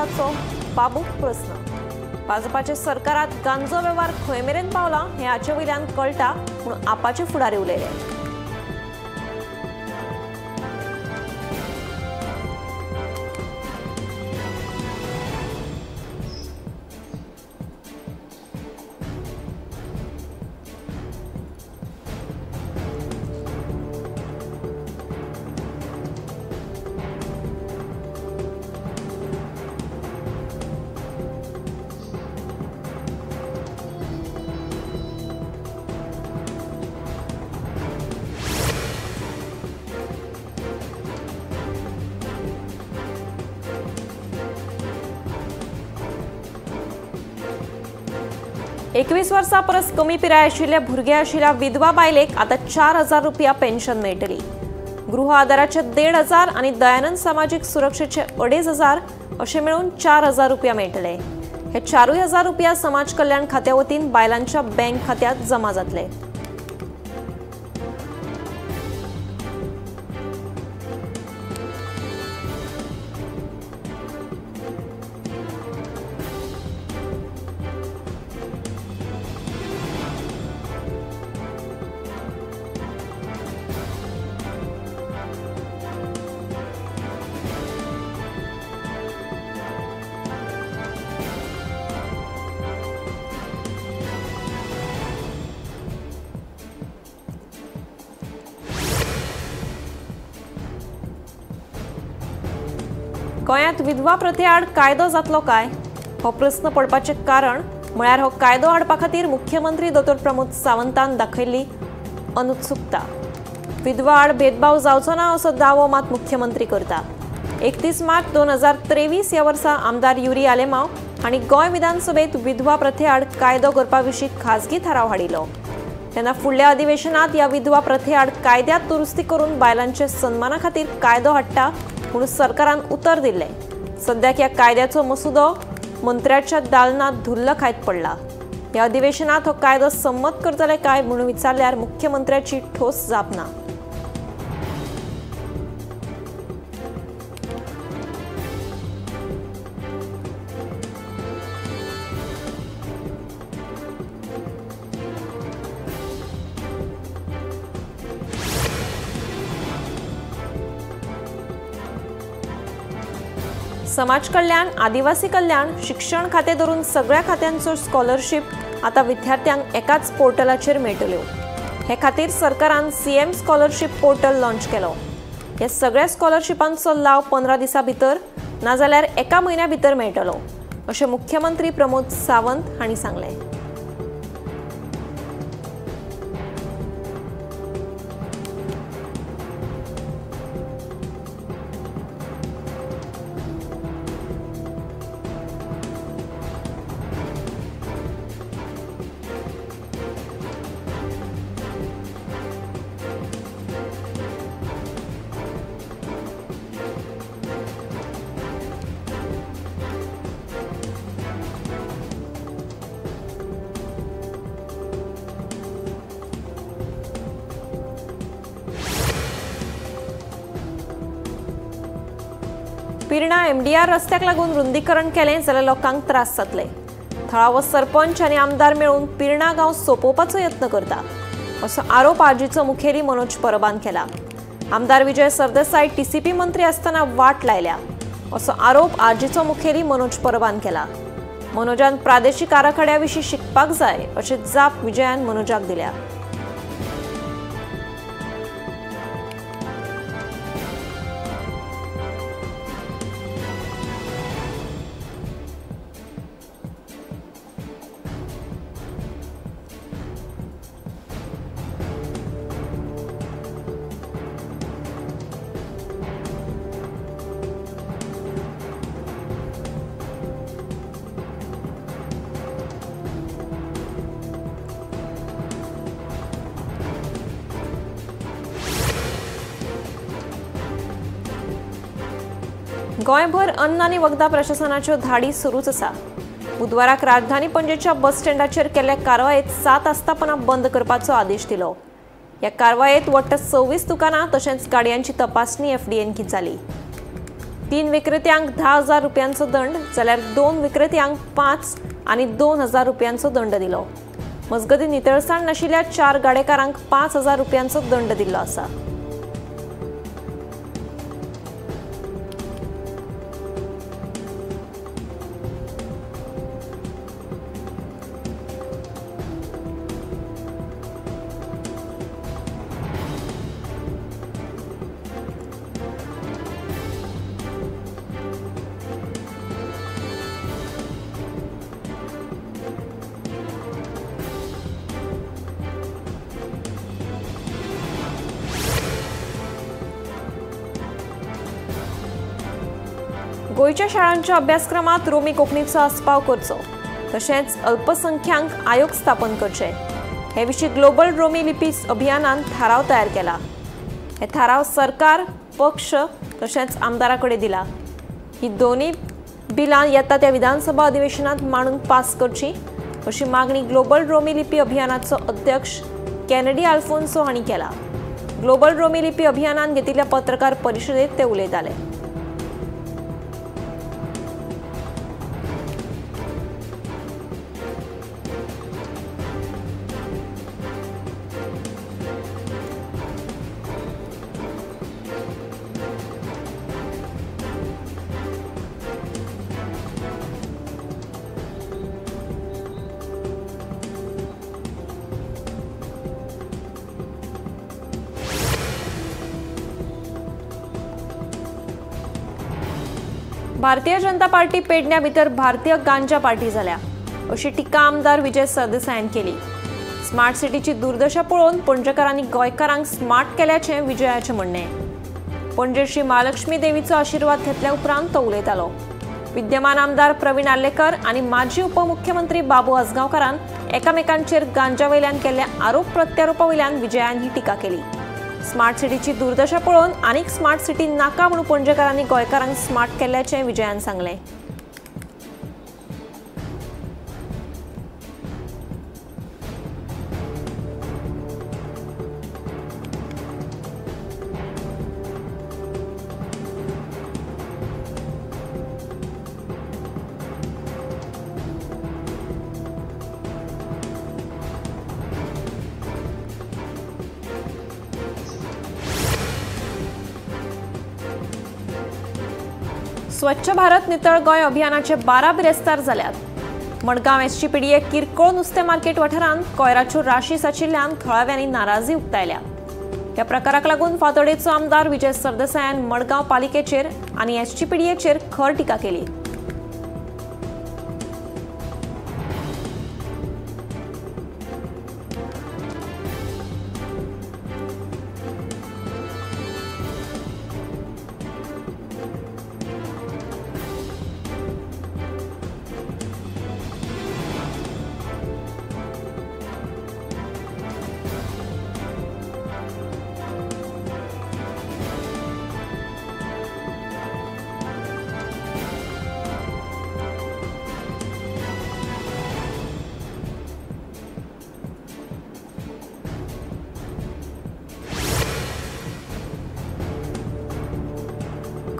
वेव्हाराचो बाबूक प्रस्न। भाजपाचे सरकारात गांजो वेव्हार खंय मेरेन पावला हें हाचे वयल्यान कळटा म्हूण आपाचे फुडारी उलयले। एकवीस वर्सां परस कमी पिराय आशिल्ल्या भुरगे आशिल्ल्या विधवा बायलेक आतां 4000 रुपया पेन्शन मेळटली। गृह आदाराचे 1500 आनी दयानंद सामाजीक सुरक्षेचे 2500 अशें मेळून 4000 रुपया मेळटले। हे 4000 रुपया समाज कल्याण खात्या वतीन बायलांच्या बँक खात्यात जमा जातले। गोंयांत विधवा प्रथे आड कायदो जातलो काय हो प्रस्न पडपाचें कारण म्हळ्यार हो कायदो हाडपा खातीर मुख्यमंत्री दोतोर प्रमोद सावंतान दाखयल्ली अनुत्सुकता। विधवा आड भेदभाव जावचो ना असो दावो मात मुख्यमंत्री करता। 31 मार्च 2023 ह्या वर्सा आमदार युरी आलेमाव हांणी गोंय विधानसभेत विधवा प्रथे आड कायदो करपा विशीं खाजगी थाराव हाडिल्लो। तेन्ना फुडल्या अधिवेशनात ह्या विधवा प्रथे आड कायद्यांत दुरुस्ती करून बायलांच्या सन्माना खातीर कायदो हाडटा म्हणून सरकारान उतर दिल्लें। सद्याक ह्या कायद्याचो मसुदो मंत्र्याच्या दालनात धुल्ल खायत पडला। ह्या अधिवेशनात हो कायदो संमत करतले काय म्हणून विचारल्यार मुख्यमंत्र्याची ठोस जाप ना। समाज कल्याण, आदिवासी कल्याण, शिक्षण खातें धरून सगळ्या खात्यांचो स्कॉलरशीप आतां विद्यार्थ्यांक एकाच पोर्टलाचेर मेळटल्यो। हे खातीर सरकारान सीएम स्कॉलरशीप पोर्टल लॉन्च केलो। ह्या सगळ्या स्कॉलरशिपांचो लाव 15 दिसां भितर नाजाल्यार एका म्हयन्या भितर मेळटलो अशें मुख्यमंत्री प्रमोद सावंत हांणी सांगलें। पिर्णा एमडीआर रस्त्याक लागून रुंदीकरण केलें जाल्यार लोकांक त्रास जातले। थळावो सरपंच आनी आमदार मेळून पिर्णा गांव सोंपोवपाचो यत्न करता असो आरोप आरजीचो मुखेली मनोज परबान केला। आमदार विजय सरदेसाय टीसीपी मंत्री आसतना वाट लायल्या असो आरोप आरजीचो मुखेली मनोज परबान केला। मनोजान प्रादेशीक आराखड्या विशीं शिकपाक जाय अशी जाप विजयान मनोजाक दिल्या। गोंयभर अन्न आनी वखदां प्रशासनाच्यो धाडी सुरूच आसा। बुधवाराक राजधानी पणजेच्या बस स्टँडाचेर केल्ल्या कारवायेत 7 आस्थापनां बंद करपाचो आदेश दिलो। ह्या कारवायेत वट्ट 26 दुकानां तशेंच गाडयांची तपासणी एफडीएन जाली। 3 विक्रेत्यांक 10,000 रुपयांचो दंड जाल्यार 2 विक्रेत्यांक 5 आनी 2,000 रुपयांचो दंड दिलो। मजगतीं नितळसाण नाशिल्ल्या 4 गाडेकारांक 5,000 रुपयांचो दंड दिल्लो आसा। गोंयच्या शाळांच्या अभ्यासक्रमात रोमी कोंकणीचो आस्पाव करचो तशेंच अल्पसंख्याक आयोग स्थापन करचे हे विशीं ग्लोबल रोमी लिपी अभियानान थाराव तयार केला। हे थाराव सरकार, पक्ष तशेंच आमदारा कडेन दिला। ही दोनूय बिलां येता त्या विधानसभा अधिवेशनात मांडून पास करची अशी मागणी ग्लोबल रोमी लिपी अभियानाचो अध्यक्ष कॅनेडी आल्फोन्सो हांणी केला। ग्लोबल रोमी लिपी अभियानान घेतिल्ल्या पत्रकार परिशदेंत ते उलयताले। भारतीय जनता पार्टी पेडण्या भितर भारतीय गांजा पार्टी जाल्या अशी टिका आमदार विजय सरदेसायान केली। स्मार्ट सिटीची दुर्दशा पळोवन पणजेकारांनी गोंयकारांक स्मार्ट केल्याचें विजयाचें म्हणणें। पणजे श्री महालक्ष्मी देवीचो आशिर्वाद घेतल्या उपरांत तो उलयतालो। विद्यमान आमदार प्रवीण आर्लेकर आनी माजी उपमुख्यमंत्री बाबू आजगांवकारान एकामेकांचेर गांजा वयल्यान केल्ल्या आरोप प्रत्यारोपा वयल्यान विजयान ही टिका केली। स्मार्ट सिटीची दुर्दशा पळोवन आनीक स्मार्ट सिटी नाका म्हणून पणजेकारांनी गोंयकारांक स्मार्ट केल्ल्याचें विजयान सांगलें। स्वच्छ भारत नितळ गोंय अभियानाचे 12 बिरेस्तार जाल्यात। मडगांव एसजीपीडीए किरकोळ नुस्तें मार्केट वाठारांत कोयराच्यो राशी साचिल्ल्यान थळाव्यांनी नाराजी उक्तायल्या। ह्या प्रकाराक लागून फातोडेचो आमदार विजय सरदेसायान मडगांव पालिकेचेर आनी एसजीपीडीएचेर खर टिका केली।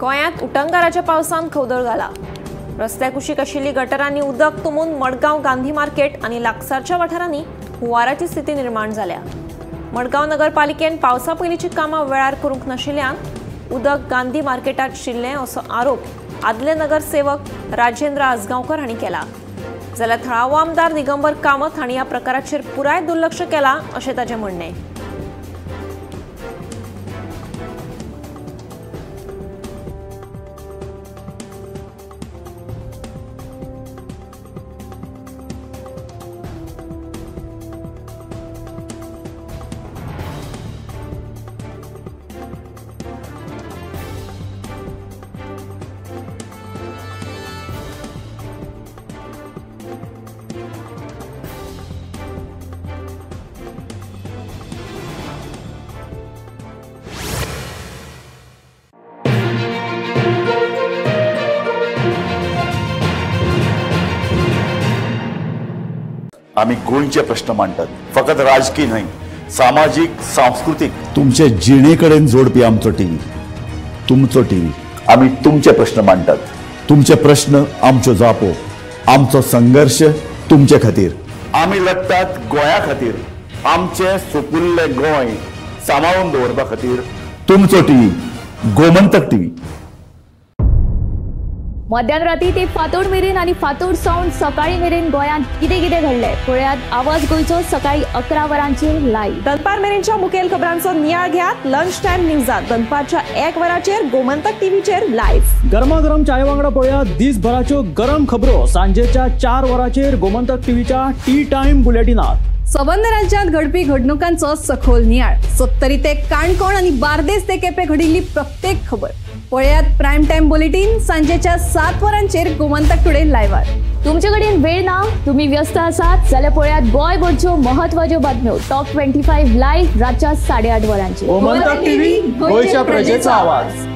गोंयांत उटंगाराच्या पावसान खवदळ घाला। रस्त्या कुशीक आशिल्ली गटरांनी उदक तुंबून मडगांव गांधी मार्केट आनी लागसारच्या वाठारांनी हुंवाराची स्थिती निर्माण जाल्या। मडगांव नगरपालिकेन पावसा पयलींची कामां वेळार करूंक नाशिल्ल्यान उदक गांधी मार्केटात शिरलें असो आरोप आदले नगरसेवक राजेंद्र आजगांवकर हांणी केला। जाल्यार थळावो आमदार दिगंबर कामत हांणी ह्या प्रकाराचेर पुराय दुर्लक्ष केलां अशें ताचें म्हणणें। आमी गोंयचे प्रश्न मांडटात, फकत राजकीय न्हय, सामाजीक, सांस्कृतीक, तुमचे जिणे कडेन जोडपी आमचो टीव्ही, तुमचो टीव्ही। आमी तुमचे प्रश्न मांडटात. तुमचे प्रश्न आमच्यो जापो, आमचो संघर्श तुमचे खातीर. आमी लढटात गोंया खातीर, आमचें सुपुल्लें गोंय सांबाळून दवरपा खातीर. तुमचो टीव्ही गोमंतक टीव्ही. मध्यान राती ते फातोड मेरेन आनी फातोड सावन सकाळी मेरेन गोंयांत कितें कितें घडलें पळयात आवाज गोंयचो सकाळी 11 वरांचेर लायव्ह. दनपार मेरेनच्या मुखेल खबरांचो नियाळ घेयात लंच टायम न्यूजात दनपारच्या 1 वराचेर गोमंतक टीव्हीचेर लायव्ह. गरमागरम चाय वांगडा पळयात दिसभराच्यो गरम खबरो सांजेच्या 4 वरांचेर गोमंतक टीव्हीच्या टी टायम बुलेटिनात. सबंद राज्यांत घडपी घडणुकांचो सखोल नियाळ, सत्तरी ते काणकोण आनी बार्देस ते केपें घडिल्ली प्रत्येक खबर पळयात प्रायम टायम बुलेटीन सांजेच्या 7 वरांचेर गोमंतक टुडे लायव्हार. तुमचे कडेन वेळ ना, तुम्ही व्यस्त आसात जाल्यार पळयात गोंयभरच्यो महत्वाच्यो बातम्यो टॉप 25 लायव्ह रातच्या 8:30 वरांचेर. गोमंतक टीव्ही, गोंयच्या प्रजेचा आवाज.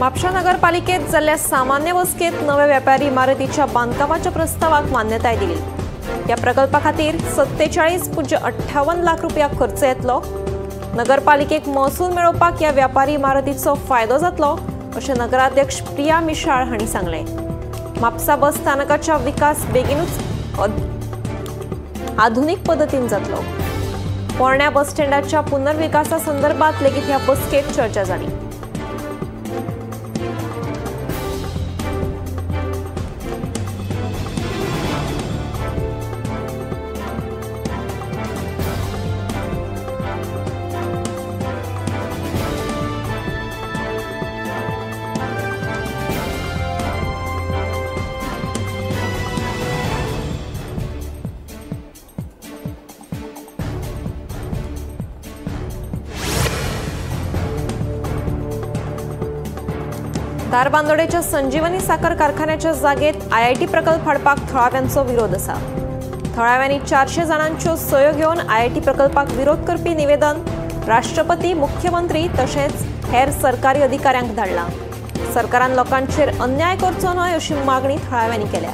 म्हापशा नगरपालिकेत जाल्ल्या सामान्य बसकेत नव्या व्यापारी इमारतीच्या बांदकामाच्या प्रस्तावाक मान्यताय दिली. ह्या प्रकल्पा खातीर 47.58 लाख रुपया खर्च येतलो. नगरपालिकेक महसूल मेळोवपाक ह्या व्यापारी इमारतीचो फायदो जातलो अशें नगराध्यक्ष प्रिया मिशाळ हांणी सांगलें. म्हापसा बस स्थानकाच्या विकास बेगीनूच आधुनीक पद्दतीन जातलो. पोरण्या बस स्टँडाच्या पुनर्विकासा संदर्भात लेगीत ह्या बसकेत चर्चा जाली. धारबांदोडेच्या संजीवनी साखर कारखान्याच्या जागेत आयआयटी प्रकल्प हाडपाक थळाव्यांचो विरोध आसा. थळाव्यांनी 400 जाणांच्यो सयो घेवन आयआयटी प्रकल्पाक विरोध करपी निवेदन राष्ट्रपती, मुख्यमंत्री तशेंच हेर सरकारी अधिकाऱ्यांक धाडलां. सरकारान लोकांचेर अन्याय करचो न्हय अशी मागणी थळाव्यांनी केल्या.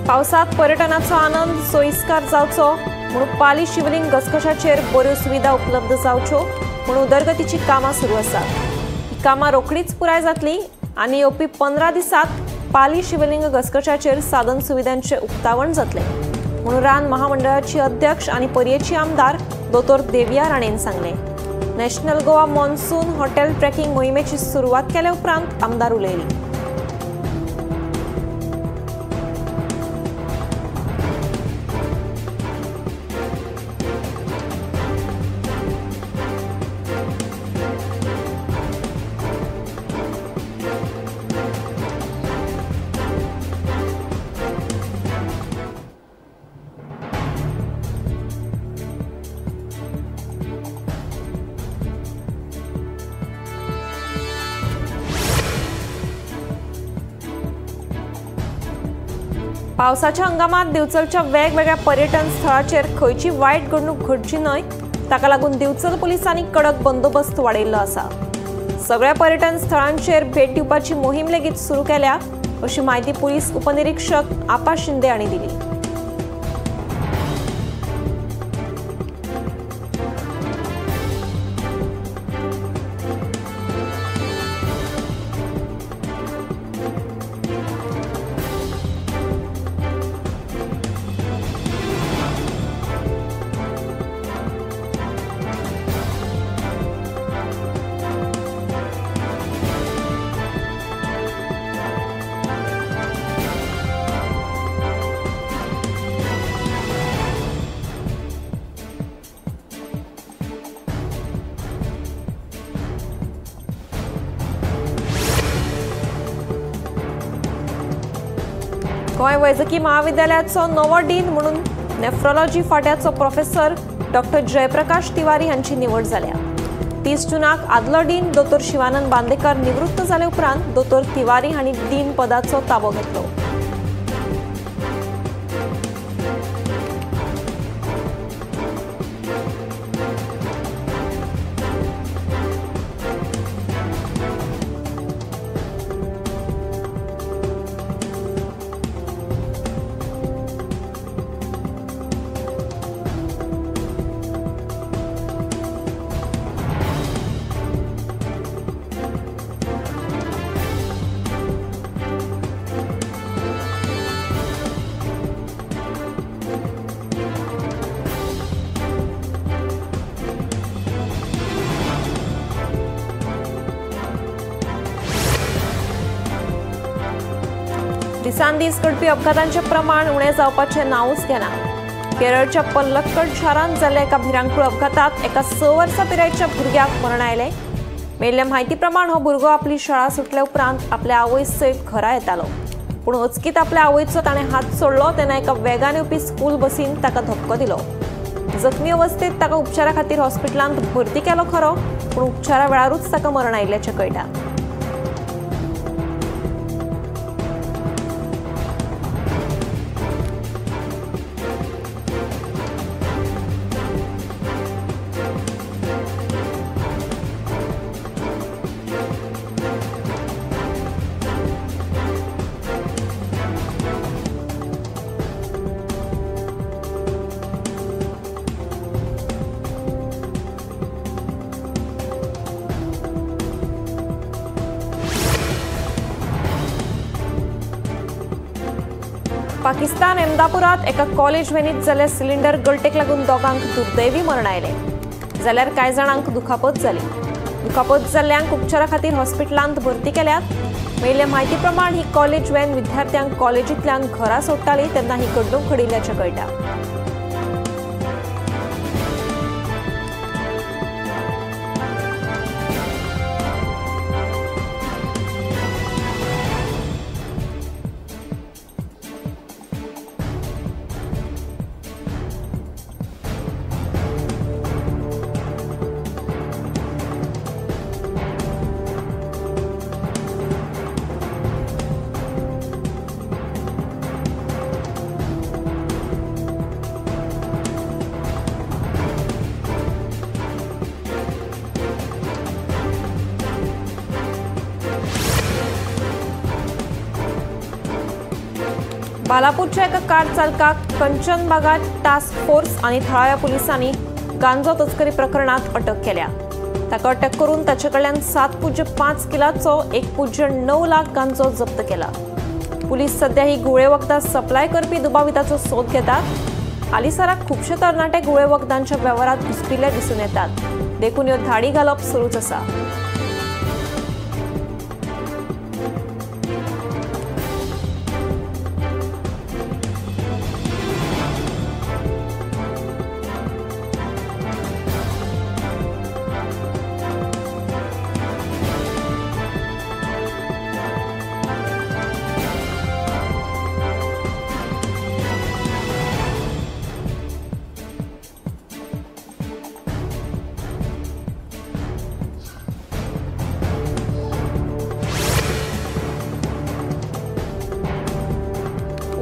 पावसात पर्यटनाचो आनंद सोयिस्कार जावचो म्हणून पाली शिवलिंग घसघशाचेर बऱ्यो सुविधा उपलब्ध जावच्यो म्हणून उदरगतीची कामां सुरू आसात. ही कामां रोखडीच पुराय जातली आनी येवपी 15 दिसांत पाली शिवलिंग घसघशाचेर साधन सुविधांचें उक्तावण जातलें म्हणून रान महामंडळाची अध्यक्ष आनी पर्येची आमदार दोतोर देविया राणेन सांगलें. National Goa monsoon hotel trekking मोहिमेची सुरवात केल्या उपरांत आमदार उलयली. पावसाच्या हंगामात दिवचलच्या वेगवेगळ्या पर्यटन स्थळाचेर खंयची वायट घडणूक घडची न्हय ताका लागून दिवचल पुलिसांनी कडक बंदोबस्त वाडयल्लो आसा. सगळ्या पर्यटन स्थळांचेर भेट दिवपाची मोहीम लेगीत सुरू केल्या अशी म्हायती पुलीस उपनिरीक्षक आपा शिंदे हांणी दिली. गोंय वैजकी महाविद्यालयाचो नवो डीन म्हणून नेफ्रोलॉजी फाट्याचो प्रोफेसर डॉक्टर जयप्रकाश तिवारी हांची निवड जाल्या। 30 जूनाक आदलो डीन दोतोर शिवानंद बांदेकर निवृत्त जाले उपरांत दोतोर तिवारी हांणी डीन पदाचो ताबो घेतलो। दिसान दीस घडपी अपघातांचे प्रमाण उणें जावपाचें नांवूच घेना। केरळच्या पल्लक्कड शारांत जाल्ल्या एका भिरांकूळ अपघातात एका 6 वर्सां पिरायेच्या भुरग्याक मरण आयलें। मेळिल्ल्या म्हायती प्रमाण हो भुरगो आपली शाळा सुटल्या उपरांत आपल्या आवय सयत घरा येतालो, पूण अचकीत आपल्या आवयचो ताणें हात सोडलो तेन्ना एका वेगान येवपी स्कूल बसीन ताका धपको दिलो। जखमी अवस्थेत ताका उपचारा खातीर हॉस्पिटलांत भरती केलो खरो, पूण उपचारा वेळारूच ताका मरण आयिल्ल्याचें कळटा। पाकिस्तान अहमदापुरात एका कॉलेज व्हॅनीत जाल्ल्या सिलिंडर गळटेक लागून दोगांक दुर्दैवी मरण आयलें, जाल्यार कांय जाणांक दुखापत जाली। दुखापत जाल्ल्यांक उपचारा खातीर हॉस्पिटलांत भरती केल्यात। मेळिल्ले म्हायती प्रमाण ही कॉलेज व्हॅन विद्यार्थ्यांक कॉलेजींतल्यान घरा सोडटाली तेन्ना ही घडणूक घडिल्ल्याचें कळटा। बालापूरच्या एका कार चालकाक कंचनबागात टास्क फोर्स आनी थळाव्या पुलिसांनी गांजो तस्करी प्रकरणात अटक केल्या। ताका अटक करून ताचे कडल्यान 7.5 किलाचो 1.9 लाख गांजो जप्त केला। पुलीस सध्या ही घुंवळे वखदां सप्लाय करपी दुबाविताचो सोद घेतात। हालींसराक खुबशे तरणाटे घुंवळे वखदांच्या वेव्हारांत घुसपिल्ले दिसून येतात, देखून ह्यो धाडी घालप सुरूच आसा।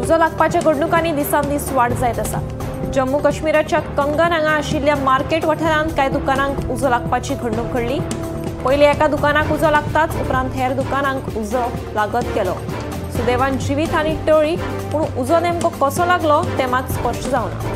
उजो लागपाच्या घडणुकांनी दिसान दीस वाड जायत आसा। जम्मू काश्मीराच्या कंगन हांगा आशिल्ल्या मार्केट वाठारांत कांय दुकानांक उजो लागपाची घडणूक घडली। पयलीं एका दुकानाक उजो लागताच उपरांत हेर दुकानांक उजो लागत गेलो। सुदैवान जिवीत आनी टळ्ळी, पूण उजो नेमको कसो लागलो तें मात स्पश्ट जावना।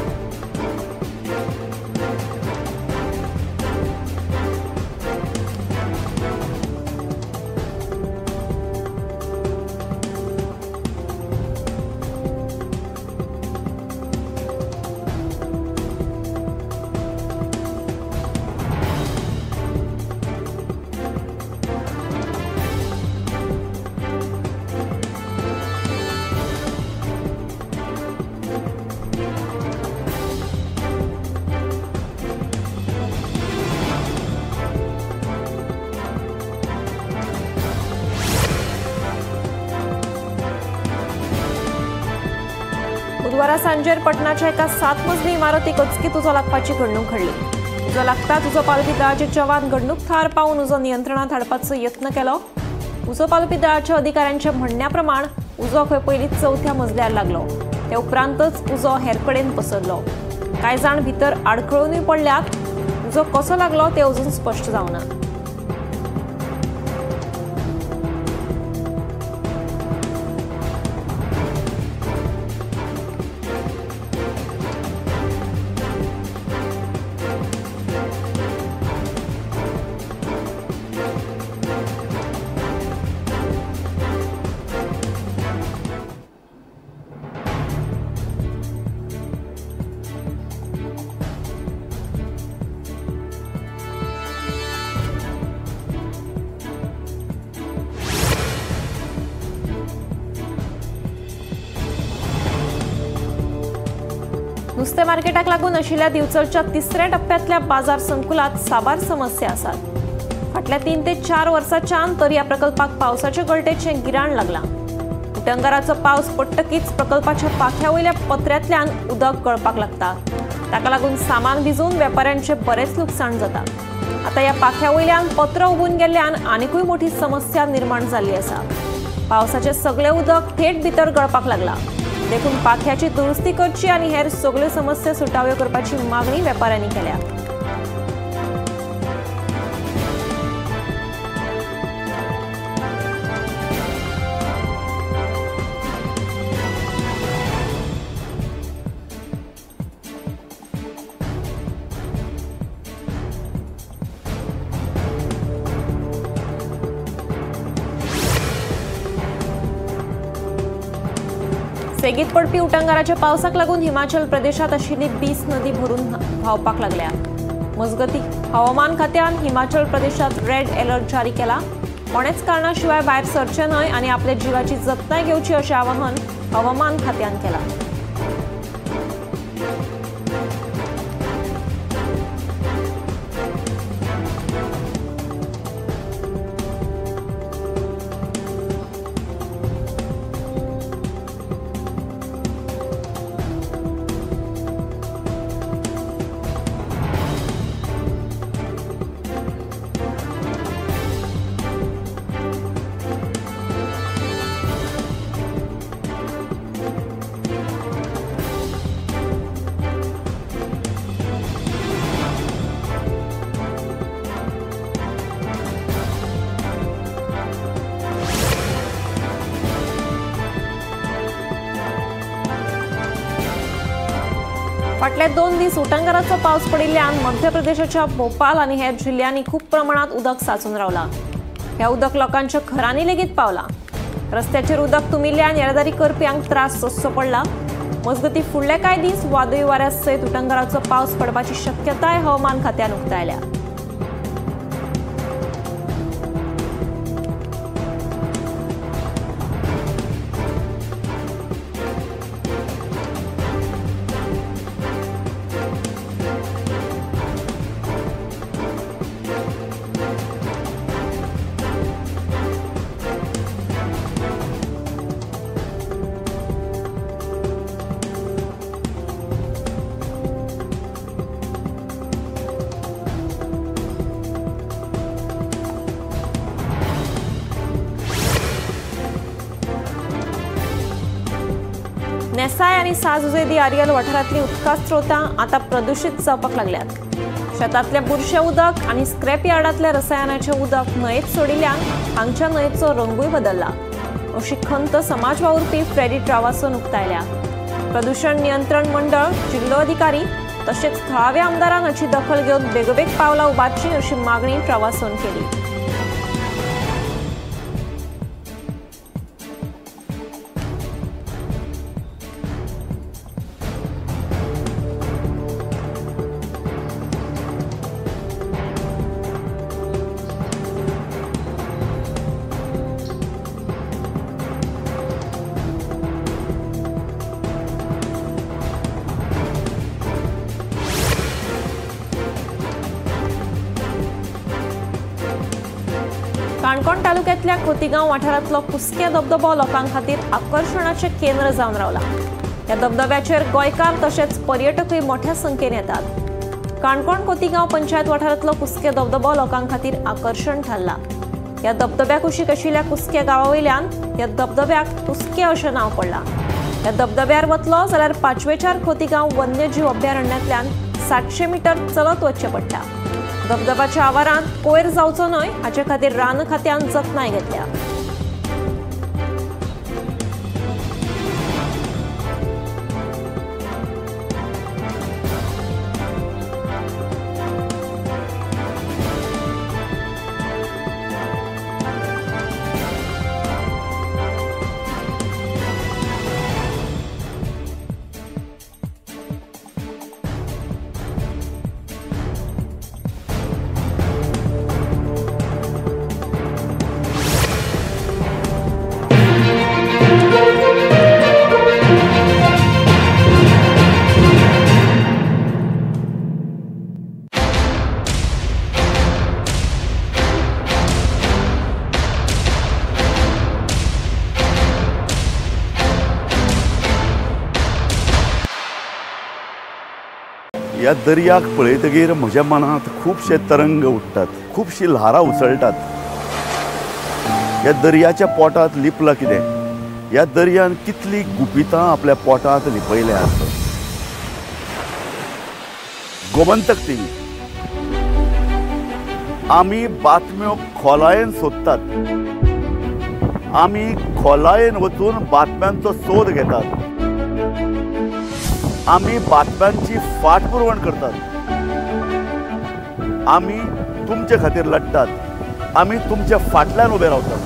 बुधवारा सांजेर पटनाच्या एका 7 मजली इमारतीक अचकीत उजो लागपाची घडणूक घडली. उजो लागताच उजो पालोवपी दळाचे जवान घडणूक थळार पावून उजो नियंत्रणात हाडपाचो यत्न केलो. उजो पालोवपी दळाच्या अधिकाऱ्यांच्या म्हणण्या प्रमाण उजो खंय पयलीं 4थ्या मजल्यार लागलो. ते उपरांतच उजो हेर कडेन पसरलो. कांय जाण भितर आडखळूनय पडल्यात. उजो कसो लागलो ते अजून स्पश्ट जावना. नुस्तें मार्केटाक लागून आशिल्ल्या दिवचलच्या तिसऱ्या टप्प्यांतल्या बाजार संकुलात साबार समस्या आसात. फाटल्या 3 ते 4 वर्सांच्यान तर ह्या प्रकल्पाक पावसाचे गळटेचें गिराण लागलां. उटंगाराचो पावस पडटकीच प्रकल्पाच्या पाख्या वयल्या पत्र्यांतल्यान उदक गळपाक लागता. ताका लागून सामान भिजून वेपाऱ्यांचें बरेंच लुकसाण जाता. आतां ह्या पाख्या वयल्यान पत्र उबून गेल्ल्यान आनिकूय मोठी समस्या निर्माण जाल्ली आसा. पावसाचें सगळें उदक थेट भितर गळपाक लागलां. देखून पाख्याची दुरुस्ती करची आनी हेर सगळ्यो समस्या सुटाव्यो करपाची मागणी वेपाऱ्यांनी केल्या. सेगीत पडपी उटंगाराच्या पावसाक लागून हिमाचल प्रदेशात आशिल्ली 20 नदी भरून व्हांवपाक लागल्या. मजगती हवामान खात्यान हिमाचल प्रदेशात रेड अलर्ट जारी केला. कोणेच कारणा शिवाय भायर सरचें न्हय आनी आपल्या जिवाची जतनाय घेवची अशें आवाहन हवामान खात्यान केलां. फाटले 2 दीस उटंगाराचो पावस पडिल्ल्यान मध्य प्रदेशाच्या भोपाल आनी हेर जिल्ल्यांनी खूब प्रमाणात उदक साचून रावलां. ह्या उदक लोकांच्या घरांनी लेगीत पावलां. रस्त्याचेर उदक तुमिल्ल्यान येरादारी करप्यांक त्रास सोंसचो पडला. मजगती फुडले कांय दीस वादळी वाऱ्या सयत उटंगाराचो पावस पडपाची शक्यताय हवामान खात्यान उक्तायल्या. नेसाय आनी साजुजे दी आरियल वाठारांतली उदका स्रोतां आतां प्रदुशीत जावपाक लागल्यात. शेतांतलें बुरशें उदक आनी स्क्रॅप यार्डांतल्या रसायनाचें उदक न्हंयेत सोडिल्ल्यान हांगच्या न्हंयेचो रंगूय बदल्ला अशी खंत समाज वावुरपी फ्रेडी ट्रावासोन उक्तायल्या. प्रदुशण नियंत्रण मंडळ, जिल्लोधिकारी तशेंच थळाव्या आमदारान हाची दखल घेवन बेगोबेग पावलां उबारचीं अशी मागणी ट्रावासोन केली. काणकोण तालुक्यांतल्या खोतीगांव वाठारांतलो कुस्कें धबधबो लोकां खातीर आकर्शणाचें केंद्र जावन रावला. ह्या धबधब्याचेर गोंयकार तशेंच पर्यटकूय मोठ्या संख्येन येतात। काणकोण खोतीगांव पंचायत वाठारांतलो कुस्कें धबधबो लोकां खातीर आकर्शण थारला। ह्या धबधब्या कुशीक आशिल्ल्या कुस्कें गांवा वयल्यान ह्या धबधब्याक कुस्कें अशें नांव पडलां। ह्या धबधब्यार वतलो जाल्यार पांचवेचार खोतीगांव वन्यजीव अभयारण्यांतल्यान 700 मीटर चलत वचचें पडटा। धबधब्याच्या आवारांत कोयर जावचो न्हय हाचे खातीर रान खात्यान जतनाय घेतल्या। ह्या दर्याक पळयतगीर म्हज्या मनांत खुबशे तरंग उठ्ठात, खुबशी ल्हारां उसळटात। ह्या दर्याच्या पोटांत लिपलां कितें? ह्या दर्यान कितली गुपितां आपल्या पोटांत लिपयल्या आसत। गोमंतक टीव्ही आमी बातम्यो खोलायेन सोदतात, आमी खोलायेन वचून बातम्यांचो सोद घेतात, आमी बातम्यांची फाटपुरवण करतात, आमी तुमचे खातीर लढतात, आमी तुमच्या फाटल्यान उबे रावतात।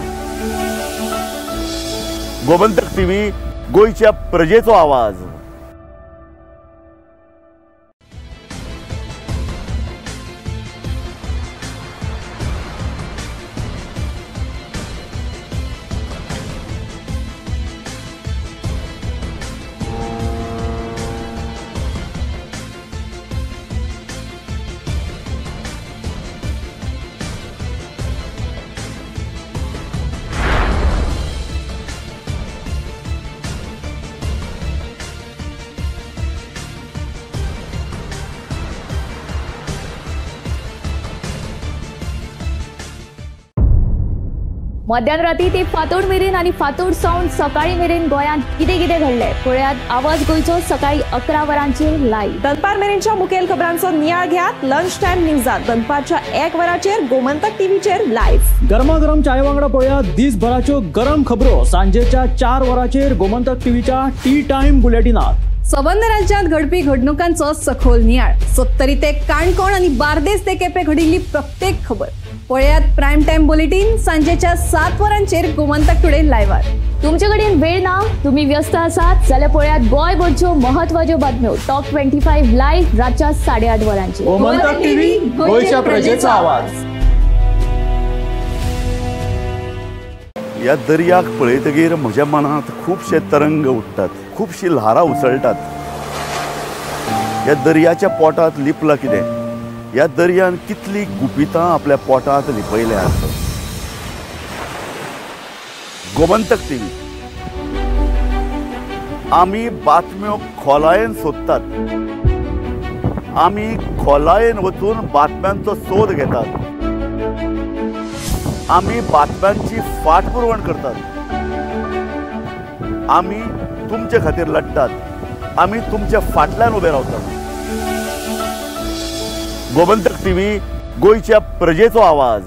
गोमंतक टीव्ही, गोंयच्या प्रजेचो आवाज। मध्यान राती ते फातोड मेरेन आनी फातोड सावन सकाळी मेरेन गोंयांत कितें कितें घडलें पळयात आवाज गोंयचो सकाळी 11 वरांचेर लायव्ह। दनपार मेरेनच्या मुखेल खबरांचो नियाळ घेयात लंच टायम न्यूजात दनपारच्या 1 वराचेर गोमंतक टीव्हीचेर लायव्ह। गरमागरम चाय वांगडा पळयात दिसभराच्यो गरम खबरो सांजेच्या 4 वरांचेर गोमंतक टीव्हीच्या टी टायम बुलेटिनात। सबंद राज्यांत घडपी घडणुकांचो सखोल नियाळ, सत्तरी ते काणकोण आनी बार्देस ते केपें घडिल्ली प्रत्येक खबर पळयात प्रायम टायम बुलेटीन सांजेच्या 7 वरांचेर गोमंतक टुडे लायव्हार। तुमचे कडेन वेळ ना, तुम्ही व्यस्त आसात जाल्यार पळयात गोंयभरच्यो महत्वाच्यो बातम्यो टॉप 25 लायव्ह रातच्या 8:30 वरांचेर। गोमंतक टीव्ही, गोंयच्या प्रजेचो आवाज। ह्या दर्याक पळयतगीर म्हज्या मनांत खुबशे तरंग उठ्ठात, खुबशी ल्हारां उसळटात। ह्या दर्याच्या पोटांत लिपलां कितें? ह्या दर्यान कितली गुपितां आपल्या पोटांत लिपयल्या आसत। गोमंतक टीव्ही आमी बातम्यो खोलायेन सोदतात, आमी खोलायेन वचून बातम्यांचो सोद घेतात, आमी बातम्यांची फाटपुरवण करतात, आमी तुमचे खातीर लढतात, आमी तुमच्या फाटल्यान उबे रावतात। गोमंतक टीव्ही, गोंयच्या प्रजेचो आवाज।